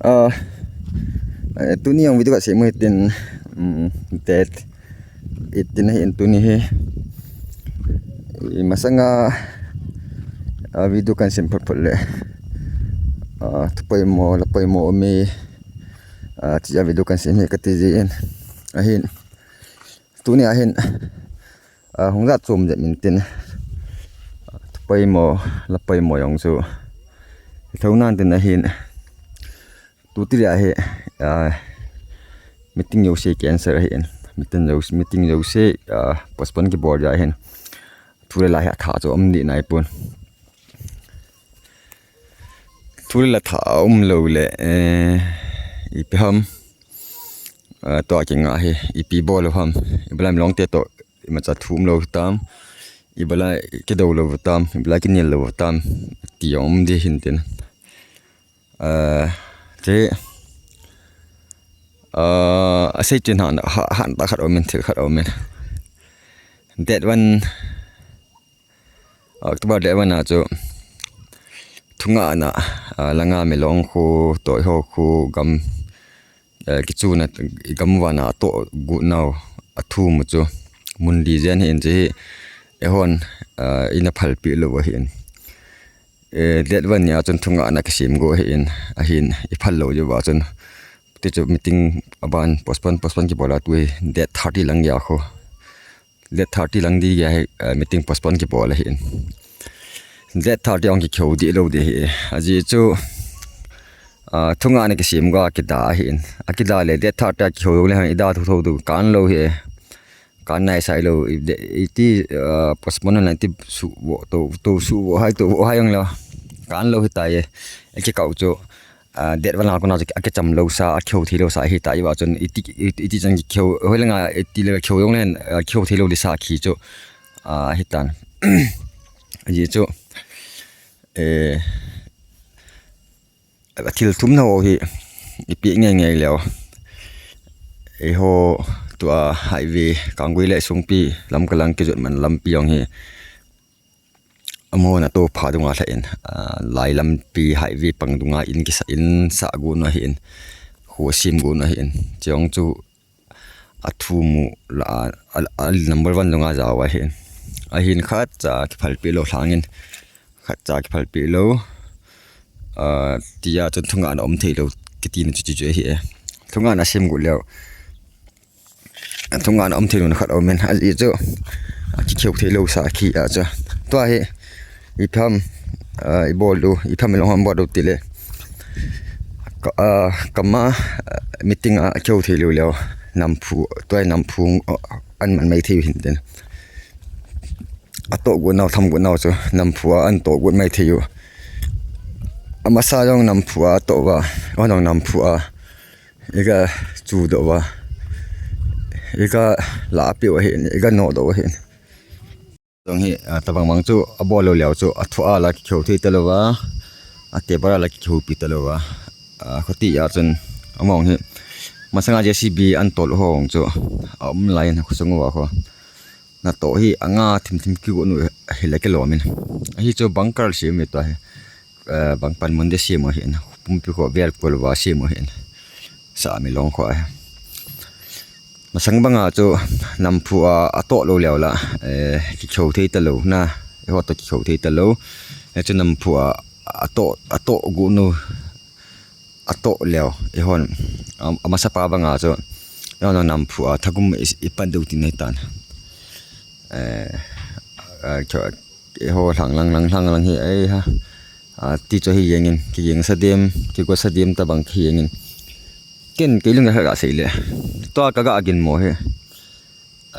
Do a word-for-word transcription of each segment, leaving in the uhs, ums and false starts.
Ah, eh, tuni jong video kasem u hitin, um, date eighteen ahin tuni hi. I masanga, ah, video kahin sem phot phot le, ah, thu poimo, la poimo um e, ah, tia video kahin sem hi kati jin. Ahin, tuni ahin, ah, hung jat chom jep intin, ah, thu poimo, la poimo jong chu i thou nan tin ahin. Tuti le ahi, ah, meeting jouse cancel ahin. Meeting jouse, meeting jouse, ah, postpone kibol ahin. Thu le la hi atha chu um ding nai pon. Thu le la tha um lou le, eh, ipi ham, ah, tua kinga hi, ipi bol u ham, ibola Milong te toh, imacha thu um lou tam, ibola kidou lou tam, ibola kinel lou tam, ti jong um ding hin tin. Ah, te, ah, asei chin han, ha, han ta khat um in, thil khat um in. Date one, October date one a chu, thungahna, ah, langa Milong khu, toh eiho khu, gam, eh, kichuna, i gam vana toh gu nau, athum u chu, mun li jen hin chu hi, eihon, ah, ina phalpeh lou ahin. Eh, date one nia chun thungahna kisem go ahin, ahin, i phal lou jeh uva chun. Ti chu meeting aban postpone, postpone kibol a tu hi date thirty lang geiya khu. Date thirty lang di geiya hi, eh, meeting postpone kibol ahin. Date thirty jong kikho dih lou ding ahi. Ajeh chu, ah, thungahna kisem go a kida ahin. Akida le date thirty a kikho lou le hin ida thotho diu kan lou hi. Kan nai sai lou, i de, iti, ah, postpone na ti su vo, to, to su vo hai, to vo hai jong lou. Kan lou hitai e. Eki kau chu, ah, date one a kona chu, akicham lou sa, akho thei lou sa, hitai uva chun, iti, iti, iti chan kikho, hoilanga, iti le kho jong len, ah, kho thei lou ding sa khi chu, ah, hitan. Ajeh chu, eh, A thil thumna ho hi ipi nge nge leu. Eiho tua highway Kanggui le Songpi lam kalang kijot man lampi jong hi. Amahon ato pha dunga lha in, ah, lai lampi highway pang dunga in kisa in sa gu na hi in. Khu sim gu na hi in. Chong chu athum u la, a, a, a number one dunga jao ahin. Ahin khatcha kiphalpeh lou lhangin. Khatcha kiphalpeh lou. Ah, tia chun thungahna um thei lou. Kiti na chu chu chu ahi e. Thungahna sem gu leu. Thungahna um thei lou na khat um in. Ajeh chu. Akikho thei lou sa khi a chu. Tua hi. Ipi ham, ah, ibol u, ipi ham ilong ham bol u tile. Ka, ah, kama, ah, meeting a kho thei lou leu. Namphu, tua hi namphu, ah, an man mai thei u hin tin. Atoh gu nau, tham gu nau chu, namphu a an toh gu mai thei u. Amasa jong namphu a toh uva, o jong namphu a. Iga chu doh uva. Iga la pe u ahin, iga no doh u ahin. Jong hi, ah, tabang bang chu, abol lou leu chu, athu a la kikho thei ta lou va, a table a la kikho pi ta lou va, ah, khuti a chun, among hi, masanga J C B an tol ho hong chu, a um lai in khosung uva kho. Na toh hi, anga thim thim kigo nu hi le kilom in. Ahi chu bunker si mi to hi. Eh, bang pan mun de sem u ahin, pumpi kho vel kol uva sem u ahin. Sa mi long kho ahi. Masang banga chu namphu a, atoh lou leu la, eh, kikho thei ta lou na, eiho toh kikho thei ta lou. Eh, chu namphu a, atoh, atoh gu nu, atoh leu, eihon, am-, amasa pa banga chu, eihon namphu a, thagum i, i pan deu tin ahi tan. Eh, eh, kho, Eiho lhang lang lang lhang lang hi, ei ha. Ah, ti chu hi jeng in, kijeng sa dem, kigo sa dem tabang hi jeng in. Ken kei lung a kha ga sei le. Tua ka ga gin mo hi.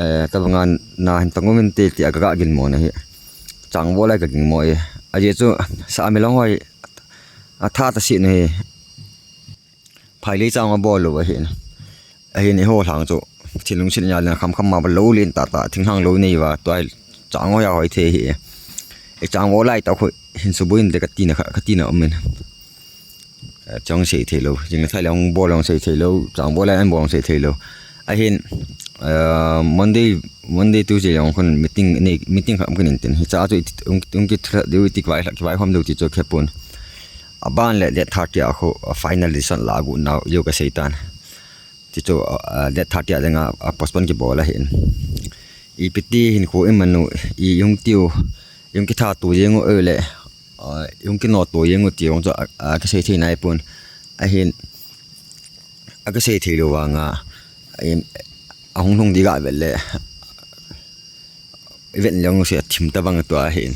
Eh, tabang a na hin tangum in te ti a ka ga gin mo na hi. Chang vo lai ka ging mo e. Ajeh chu sa mi long hoi. Atha ta si na hi. Phailei chang abol lou ahin. Ahin eiho lhang chu. Thinlung sin nia len kham kham ma ba lou len ta ta. Thinglhang lou nei va. Tua hi chang ho a hoi thei hi. I chang vo lai ta khu hin su buin de ka tina kha, ka tina um in. Eh, chang sei thei lou. Jing thai le hung bol hung sei thei lou. Chang vo lai an bol hung sei thei lou. Ahin, eh, Monday, Monday, Tuesday jong khun meeting nei, meeting kha um kin in tin. Hi cha chu i ti, ung, ung ki thla deu i ti vai, vai hom deu ti chu khe pun. Aban le date thirty a khu, a final decision la gu nau, yo ka sei tan. Ti chu, a, a, date thirty a dinga, a, postpone kibol ahin. Ipi ti hin khu i manu, i hung tiu, i hung kitha tu jeng u le, a, i hung kino tu jeng u ti hung chu, a, a, ka sei thei nai pun. Ahin, a ka sei thei lo vanga, a, a hung hung di ga vet le, i vet leng se thim ta bang tua hin.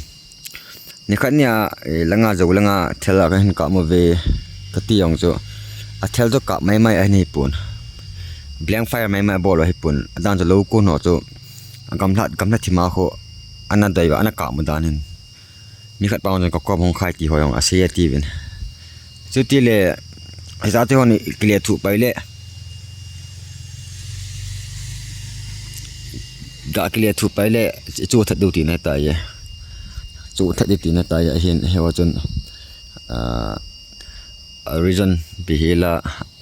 Ni khat nia, eh, langa jo langa thel a ka hin kap mo ve ka ti jong chu. A thel chu kap mai mai a hin hi pun. Blank fire mai mai a bol hi pun. A dan chu lo ko no chu. A gamla, gamla thima kho. Ana doi va, ana kap mo dan hin. Mi khat pa jong ka kom hong khai ti ho jong a sei a ti vin. Chuti le, hijat te hon i kile thu pai le. Ga kile thu pai le, chu that du ti na ta ye. Chu that du ti na ta ye, hin he wa chun, ah, a reason bi hi la,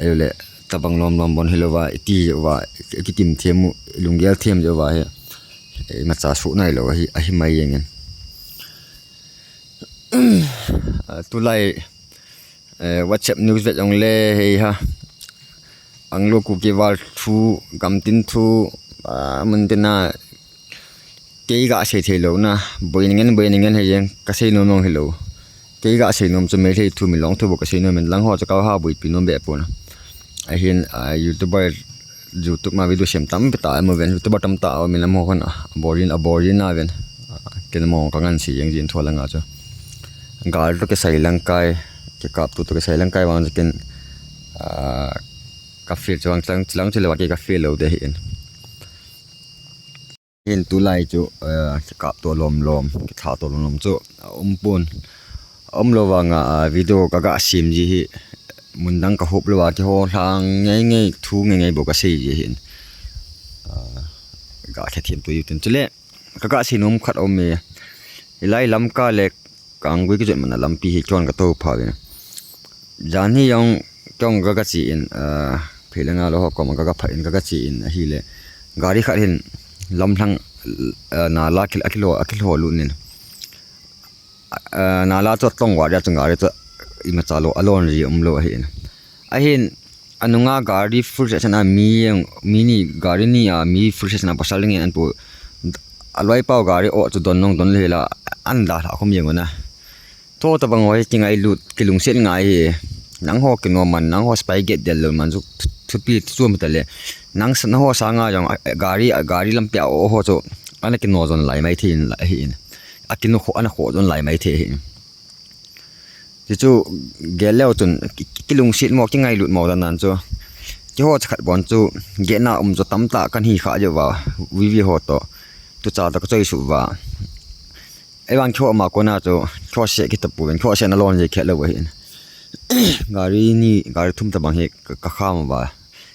ayo le, tabang lom lom bon hi lo va, i ti va, i kitim them u, i lunggel them jo va he. I ma cha su nai lo, a hi, a hi mai jeng in. Ah, tulai, eh, WhatsApp news vet jong le hei ha. Anglo Kuki val thu, gamtin thu, ah, mun te na, kei ga sei thei lo na, boi ningen, boi ningen hei jeng, ka sei nom jong hi lo. Kei ga sei nom chu Meitei thu, Milong thu bou ka sei nom in, lang ho chu ka ha boipi nom be pon. Ahin, ah, YouTuber, YouTube ma video sem tam pe ta, mo ven, YouTuber tam ta, o min amo khan, a boring, a boring na ven. Ah, ken mo ka ngan si jeng jin thu langa chu. Gal to ke sai lang kai, ke kap tu to ke sai lang kai vang ken, ah, ka feel chu vang chang, chang chile va ke ka feel lo de hin. Hin tulai chu, eh, ki kap to lom lom, ki tha to lom lom chu, ah, um pun. Um lo vanga, ah, video ka ga sim ji hi, mun dang ka hop lo va, ki ho hlang ngei ngei, thu ngei ngei bou ka sei ji hin. Ah, ga khe thim tu yu tin chule, ka ga sei nom khat um e. Ilai lam ka le, Kanggui kijot man a lampi hi kihon ka to pha ve. Jan hi jong kihon ka ga chi in, ah, phei le nga lo ho kom ka ga pha in ka ga chi in ahile. Gari khat hin lamlhang, ah, nala kil, akilo, akilo lut nin. Ah, nala chu tong wa dia chu gari chu ima cha lo, alon ri um lo ahi in. Ahin, Anunga gari full session a mi jeng, mi ni gari ni a mi full session a pasal ngen an pu. Aloi pau gari o chu don nong don le la an da la khom jeng na. Tho ta bang hoi ti ngai lut kilungset ngai hi. Nang ho kino man, nang ho spy get del lo man chu thupi chu mi ta le. Nang sa na ho sa nga jong, a, gari, a, gari lampi a o ho chu ana kino zon lai mai thei in la hi in. A kino kho ana kho zon lai mai thei hi. Ti chu gel leo chun ki, ki, kilungset mo, kingailut mo dan dan chu. Kiho cha khat bon chu gel na um chu tamtah kan hi kha jo va, vivi ho to. Tu cha to ka choi su va. Ei vang kiho ma ko na chu, kiho se ki ta pu, kiho se na lon je khe lo hin. Gari ni, gari thum ta bang hi ka, ka kham va.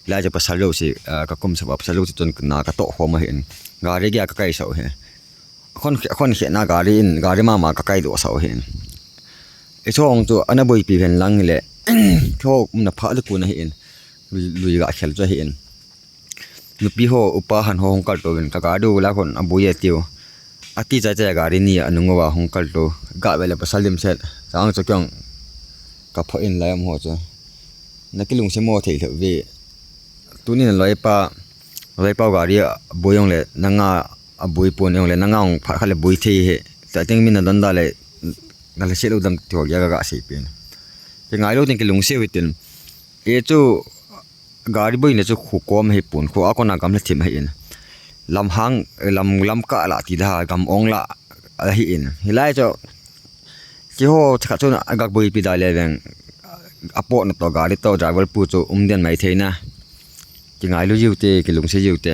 Lai chu pasal lo si, ah, ka kum sa va, pasal lo si chun na ka to ho ma hin. Gari ge ka kai so he. Khon, khon khe na gari in, gari mama ka kai do sa hin. I chong chu ana boipi hen lang le. Tho um na pha le ku na hin. Lui, lui ga khel chu hin. Nupi ho upa han ho hong kal to vin ka gari u la khon a boi e tiu. A ti chai chai gari ni a nung wa hong kal to. Ga ve le pasal lim set. Chang chu kyong ka pho in lai am ho chu. Na kilungset mo thei lheh ve. Tunin a loipa, loipa gari a boi jong le, nanga a boi pon jong le, nanga hung phat khat le boi thei he. Tua teng min a don da le, na le se lo dam ti ho ya ga ga sei pen. Ke ngai lo teng kilungset u tin. E chu gari boi ne chu khu kom he pon, khu a kona gam le thim he in. Lam hang, lam, lam ka la ti da, gam ong la, a hi in. Hilai chu, Kiho cha khat chun a ga boipi da le veng. A po na to gari to driver pu chu um den mai thei na. Kingailu jiu te, kilungset jiu te.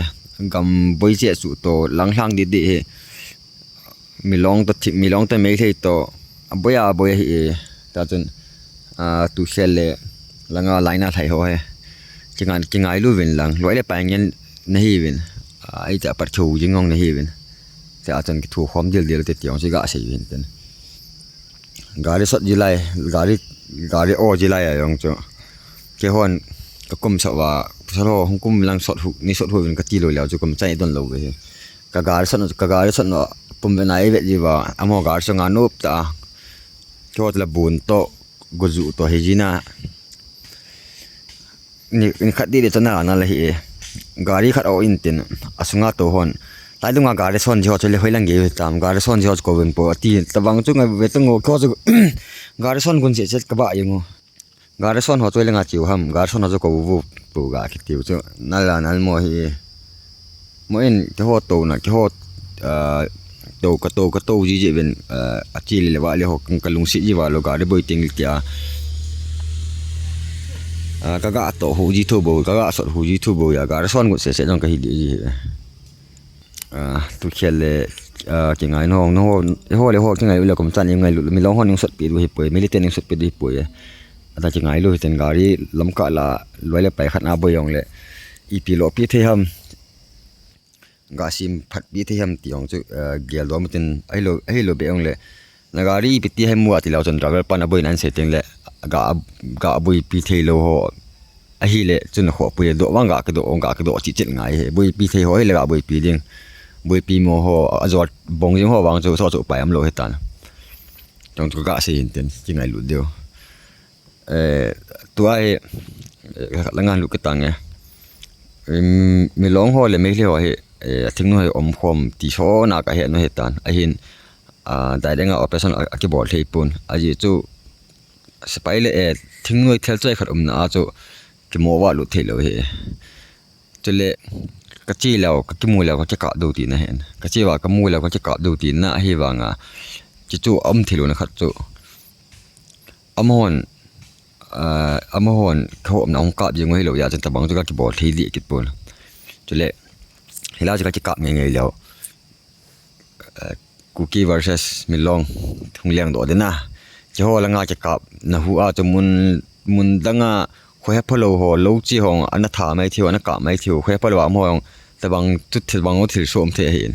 Gam boi che chu to lang hlang di di hi. Milong to thi, Milong to Meitei to. A boi a boi hi e. Ta chun, a, tu sel le langa laina thai ho he. Kingai, kingailu vin lang. Loi le pai ngen na hi vin. A, ai ta pat khu jing ngong na hi vin. Ta chun kithu khom dil dil te tiong si ga sei vin ten. Gari sot ji lai, gari, gari o ji lai a jong chu. Kehon ka kum sa va, pasal ho hung kum lang sot hu, ni sot hu vin ka ti lo leu chu kum chai don lo ve. Ka gari sot, ka gari sot no pum ve nai ve ji va, amo gari sot nga nop ta. Kehot la bun to, goju to hi jina. Ni, ni khat di de chana na la hi e. Gari khat o in tin, asunga to hon. Lai dunga gari son ji ho chu le hoi lang ge tam. Gari son ji ho chu ko vin po. Ati, tabang chu ngai ve tu ngo ko chu. Gari son gun se se ka ba yeng o. Gari son ho chu le nga chiu ham. Gari son ho chu ko vu pu ga ki tiu chu. Na la na mo hi e. Mo in ke ho to na, ke ho, ah, to ka to, ka to ji ji ven, ah, a chi le le va le ho ka lungsi ji va lo gari boi ting tia. Ah, ka ga to hu ji thu bo, ka ga sot hu ji thu bo ya, gari son gu se se dong ka hi di ji. Ah, tu khel le, ah, ki ngai no, no, ho le ho ki ngai le kom chan ngai lu, mi long ho ning sot pi du hi poi, mi le ten ning sot pi du hi poi. Ata ki ngai lu hi ten gari lam ka la, loi le pai khat na boi yong le. Ipi lo pi thei ham. Ga sim phat pi thei ham ti hong chu, eh, gel dom tin ahi lo, ahi lo be hong le. Na gari pi ti hai mu a ti lo chun driver pan a boi nan se ting le ga, ga boi pi thei lo ho. Ahi le chun ho pui do wang ga ka do, ga ka do chi chil ngai he. Boi pi thei ho hi le ga boi pi ding. Boi pi mo ho a jot bong jing ho wang chu so chu pai am lo he tan. Tong chu ga se hin tin chi ngai lu deu. Eh, tua hi, eh, la ngan lu ke tang e. Em, mi long ho le mi le ho hi, eh, a thing no hi om khom ti so na ka he no he tan. Ahin, ah, dai denga operation a, a ki bol thei pun. A ji chu, sepai le, eh, thing noi thel choi khat um na a chu, ki mo wa lu thei lo he. Chule, ka chi leo, ka ki mu leo, ka ki kap do ti na hen. Ka chi wa, ka mu leo, ka ki kap do ti na hi wa nga. Chi chu om thei lo na khat chu. Amahon, ah, amahon ka hom na hong kap jing u hi lo ya, chen tabang chu ka ki bol thei di kit pon. Chule, hi la chu ka ki kap ngai ngai leo. Eh, Kuki versus Milong hung leng do de na. Chi ho la nga ki kap na hu a chu mun, mun danga khoi ha pha lo ho, lo chi hong, ana tha mai thiu, ana kap mai thiu, khoi ha pha lo a mo hong, tabang tu thil bang u thil som the hin.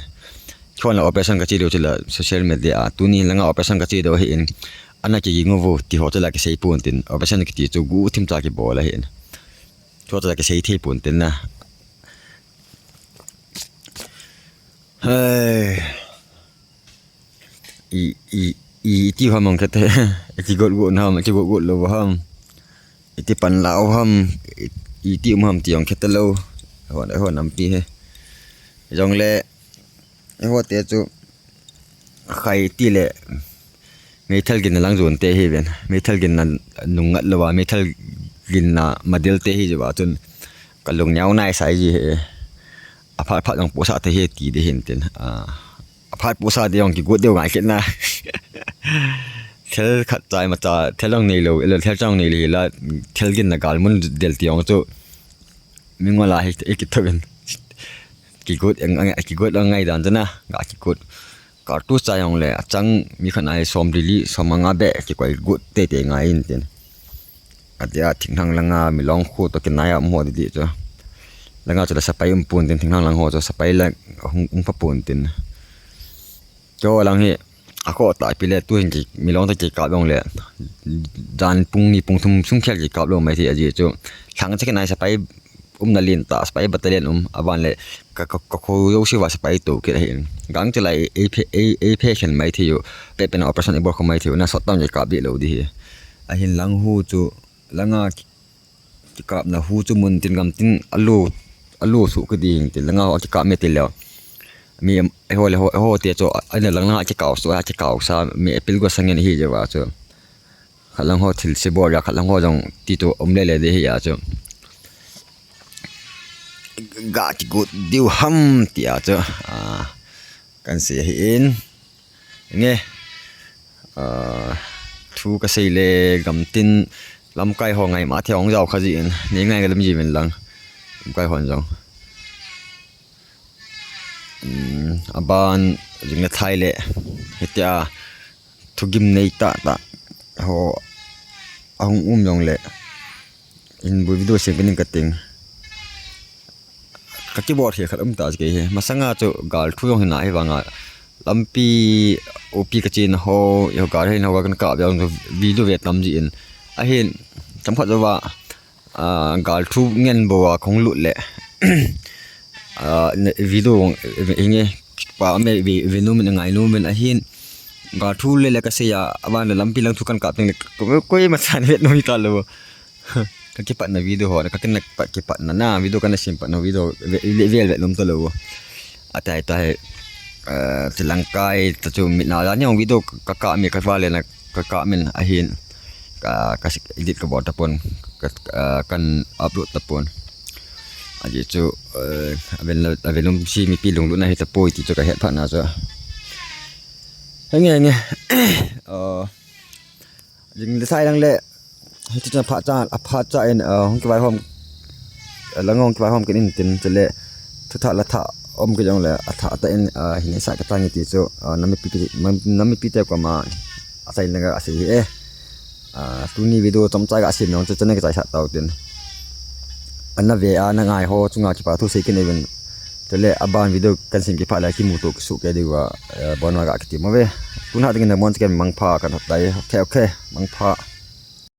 Khon la operation ka chi do chu la social media a, tuni la nga operation ka chi do hin. Ana ki gi ngu vu ti ho chu la ki sei pun tin, operation ki ti chu gu thim cha ki bol a hin. Chu chu la ki sei thei pun tin na. Hey. I, i, i, iti ham ang kete. Iti got got ham, iti got got lo ham. Iti pan lau ham, i, iti um ham ti ang kete lo. Hon, hon am pi he. Jong le, e ho te chu. Khai ti le. Meithal ginna lang jon te hi ven. Meithal ginna nung ngat lo va, meithal ginna madel te hi jo va chun. Ka lung nyau nai sai ji he. A phat phat jong posa te hi ti de hin tin. A, a phat posa de jong ki got deu ngai kit na. Thel khat chai ma cha, thel jong nei lo, elo thel jong nei le la, thel ginna gal mun del ti jong chu. Mi ngo la hi, e ki tho ven. Ki got, e ngai, ki got jong ngai dan chu na, ga ki got. Kartu cha jong le, a chang mi khan ai som li li, som nga be, ki koi got te te ngai in tin. Atia thinghang langa Milong khu to kinai a um ho di di chu. Langa chu la sepai um pun tin thinghang lang ho chu sepai la hung, hung pha pun tin. Chu lang hi a kho ta pi le tu hin ki Milong ta ki kap jong le. Dan pung ni pung thum sung khel ki kap lo mai thi a ji chu. Thang cha kinai sepai um na lin ta sepai battalion um a ban le ka, ka, ka kho yo si va sepai to ki hin. Gang chu lai ei phe, ei, ei phe khen mai thi yo. Pe pe na operation e bol kho mai thi yo. Na sot tam ki kap di lo di hi. A hin lang hu chu langa ki, ki kap na hu chu mun tin gam tin a lu, a lu su ki ding tin langa ho ki kap me ti leo. Mi e ho le ho, ho te chu a na lang langa ki kau su a ki kau sa mi e pil go sangen hi je va chu. Khat lang ho thil se bol ya khat lang ho jong ti tu um le le de hi ya chu. Ga ki got diu ham ti ya chu. A, kan se hi in. Nge, ah, thu ka sei le gam tin lamkai ho ngai ma the hong jao kha ji in. Ni ngai ka lam ji min lang. Lamkai hon jong. Um, a ban jing le thai le. Hitia thu gim nei ta ta. Ho ahung um jong le. In bu video sem ka ning ka ting. Ka keyboard hi khat um ta ke hi. Masanga chu gal thu jong hina hi vanga. Lampi upi ka chin ho, yo gal hin ho kan ka jong video ve tam ji in. Ahin, tam khat jo va, ah, gal thu ngen bo a kong lut le. Ah, ne, video, eh, hinge, pa me vi, vi nu min ngai nu min ahin. Ga thu le le kasei a, aban le lampi lang thu kan kap teng le, ko, koima chan vet nom hita lou. Ka kipatna video ho, ka kin pa kipatna na video kana sem patna video ve, ve, vel vet nom ta lou. Atai tai, eh, Sri Lanka ai ta chu mit na la ni video ka kap mi ka va le na ka kap min ahin. Ka, ka edit ka bol tapon, ka, eh, kan upload tapon. Aji chu, eh, avel, avel um si mipi lunglutna hita poi ti chu ka het phat na chu. Henge, henge. Oh. Jing le sai lang le. Hichu chun aphat cha, aphat cha in, uh, hung kivaihom, uh, lang hung kivaihom kin in tin chule thu thah la thah um ki jong le, athah tah in, uh, hin sa ka tang ti chu, uh, nam mipi, nam, nam mipi te koma asei na ga sei hi e. Uh, tuni video chomcha ga sem nong chu channel ka chai sa tau tin. Ana ve a na ngai ho chunga kipa thu sei kin even. Chule aban video kan sem kiphat le kimu to kisu ke diu a, uh, bon wa ga kiti mo ve. Tun ha ding na mon ken mangpha kan hot dai. Okay, okay. Mangpha.